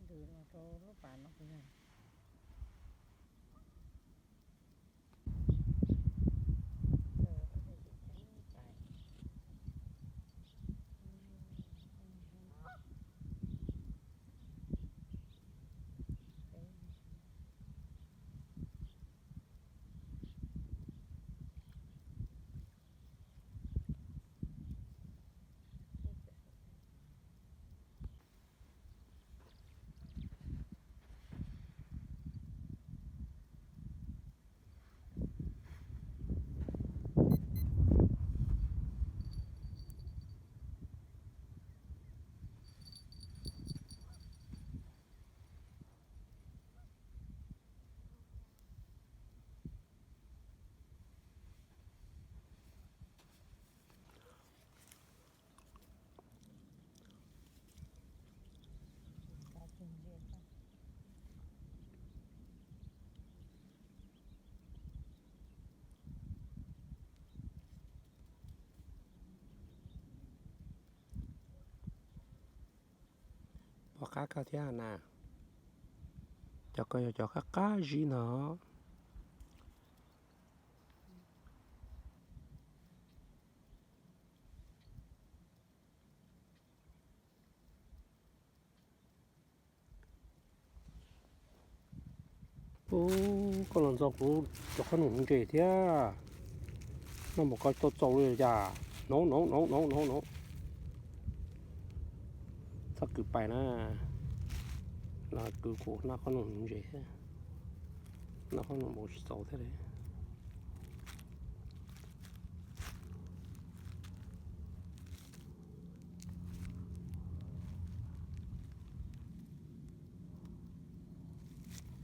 Ntws los rau lub pas no puas yog? Pom qab kawg thiab na. Cov ko yog cov qab qab zib ntag. Ub, koj los ntxo kuv cov qhob noom ntses thiab. Noj npaum ko tau txaus li cas? Nov nov nov nov nov nov. Txhob kwv pais na, los kwv kuv noj qhob noom ntses thiab. Noj qhob noom npaum tsis txaus thiab li.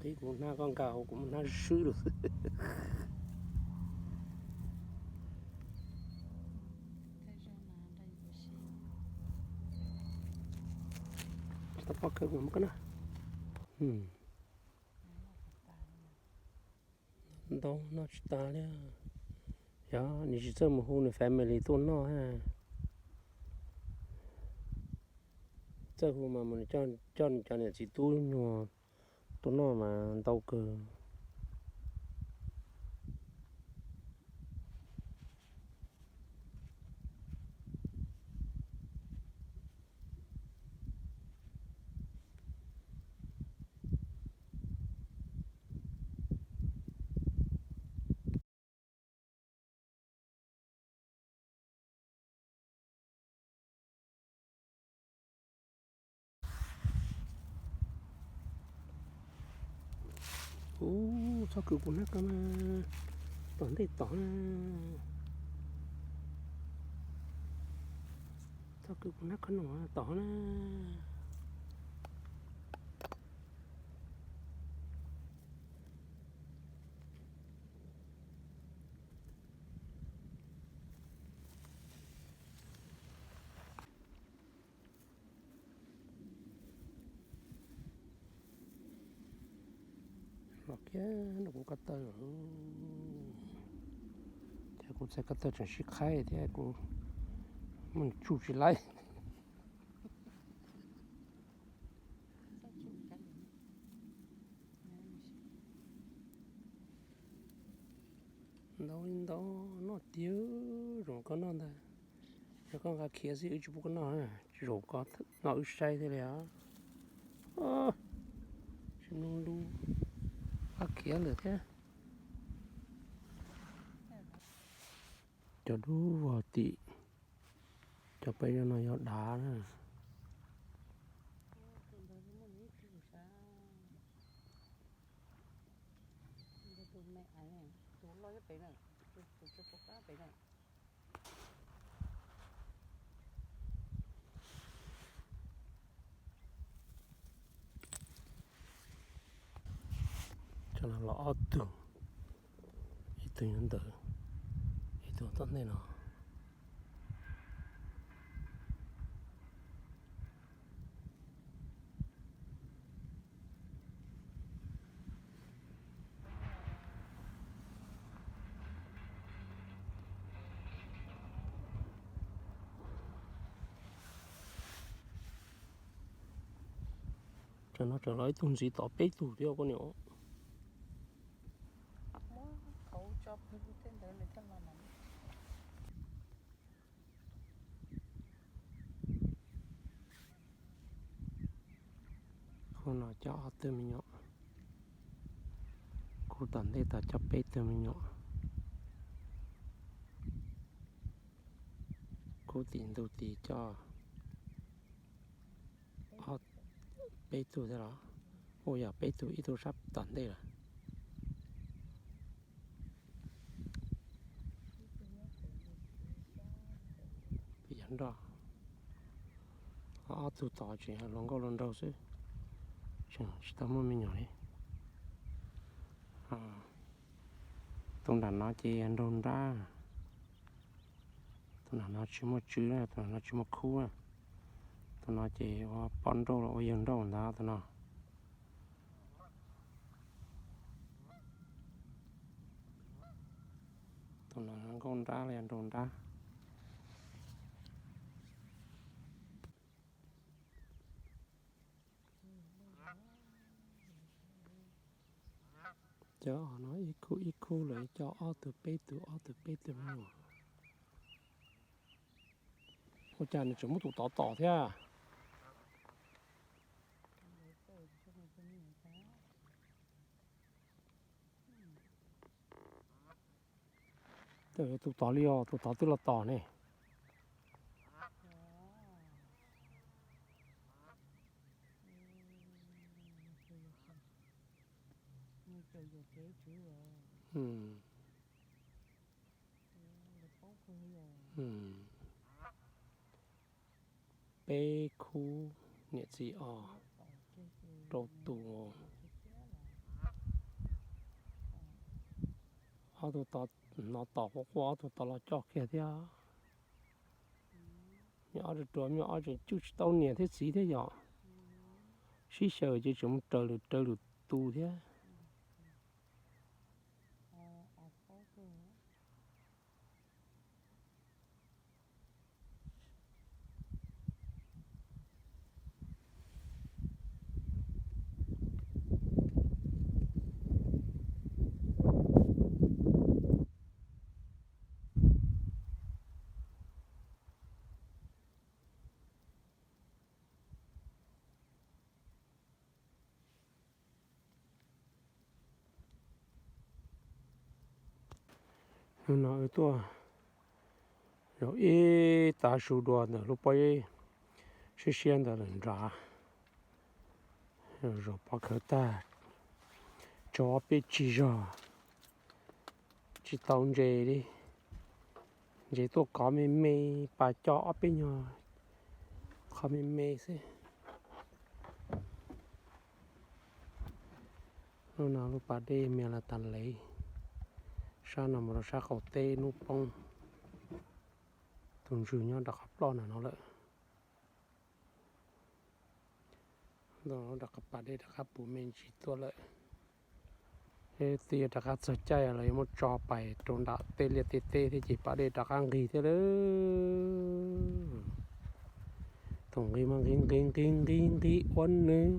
Qhib kuv hnab koj nkag hauv kuv muab hnab swb lawm. Tsis tau pob kawg, muab koj na. Ntau noj tsis tas li. Yog nws tsis txawj mus hu nws family tuaj noj. Txawj hu mas mus coj nws cov niam txiv tub nyuag tuaj noj mas ntau kawg. Ub, txhob kwv kuv hnab ko na, tom ntej tod na. Txhob kwv kuv hnab qhob noom tod na. Los kiag nrog kuv ko taw, ces kuv txhais ko taw tseem sib qhaib thiab kuv muab nws tsuj tsis laib. Ntau li ntau, noj tiag, zoo koj noj ntag. Yog koj nqa khiav xwb wb tsis pub koj noj, tsis zoo koj noj wb saib thiaj li os. Tsis mloog lus, nqa khiav lawm thiab. Cov dub vog tim, cov peb no yog dav na. Cov no los ob tug, ib tug nyob ntawd, ib tug tom ntej no. No tseem los ib tug ntxiv tod peb tug thiab koj niam. Khub no coj ob tug me nyuam. Khub tom ntej tod coj peb tug me nyuam. Khub tim ntug tid coj peb tug thiab los? Ua yog peb tug, ib tug sab tom ntej lawm. Peb yog nroj. Ob tug tod tseem hluas nkauj hluas nraug xwb, tseem tsis tau muaj me nyuam li. Tus nram no ces nraug nrab. Tus nram no tsis muaj tswv, tus nram no tsis muaj khub. Tus no ces ua poj nrauj los ua yawg nrauj ntag tus no. Tus no nkauj nrab los yog nraug nrab. Cov no ib khub ib khub lawv coj ob tug peb tug, ob tug peb tug me nyuam. Ua cas nws tseem muab tus tod tom thiab? Tus tod li os, tus tod twb los tom ne. Peb khub niam txiv os, rau tus. Ob tug tod hnov tom quaj quaj, ob tug tod los coj kiag thiab. Muaj ob tug ruam, muaj ob tseem cwj tsis tau niam thiab txiv thiab yom. Sib xyaw ces tseem mus raws lwm raws lwm tus thiab. Hnub no wb tuaj zaum ib tav su dua ntawm lub pob siab siab ntawd lawm nrad, zaum pob khawv tag, tsaug ob peb tsig zog, tsis tau ntses li. Ntses tuaj kov me me, pas coj ob peb nyuag qho me me xwb. Hnub no lub pas dej me las tas lev, sab no mus rau sab qaum teb hnub poob. Tus ntswg nyob rov qab ploj ntawm no lawm. Rov qab pas dej rov qab puv me ntsis tuaj lawm. Twb yuav rov qab txog caij los yuav muab tso pais rau nram tej liaj tej teb thiab ces pas dej rov qab nqig thiab lawm. Thaum nqig mas nqig nqig nqig nqig nqig ua nws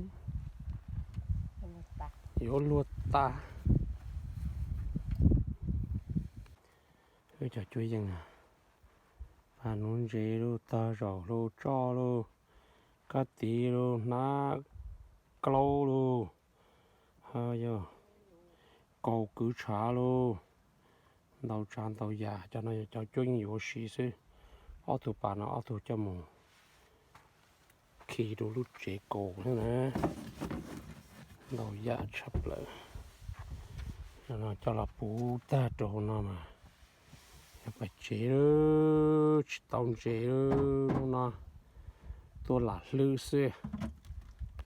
yuav luag tas. Cov cuab yeej, pas nuv ntses lauj, tog zaum lauj, tsoj lauj, kab tiv lauj, hnab klaub lauj, yog kaus kwv tshav lauj, ntau tsav ntau yam. Cov no yog cov cuab yeej yuav ua si xwb. Ob tug pas no ob tug coj mus khi rau lub tsev kaus thiab na. Ntau yam tshaj plaws. Cov no coj los puv tag rau hauv no mas yog pas tsev, tsis tau ntses. Hnub no tuaj lam hlwb xwb.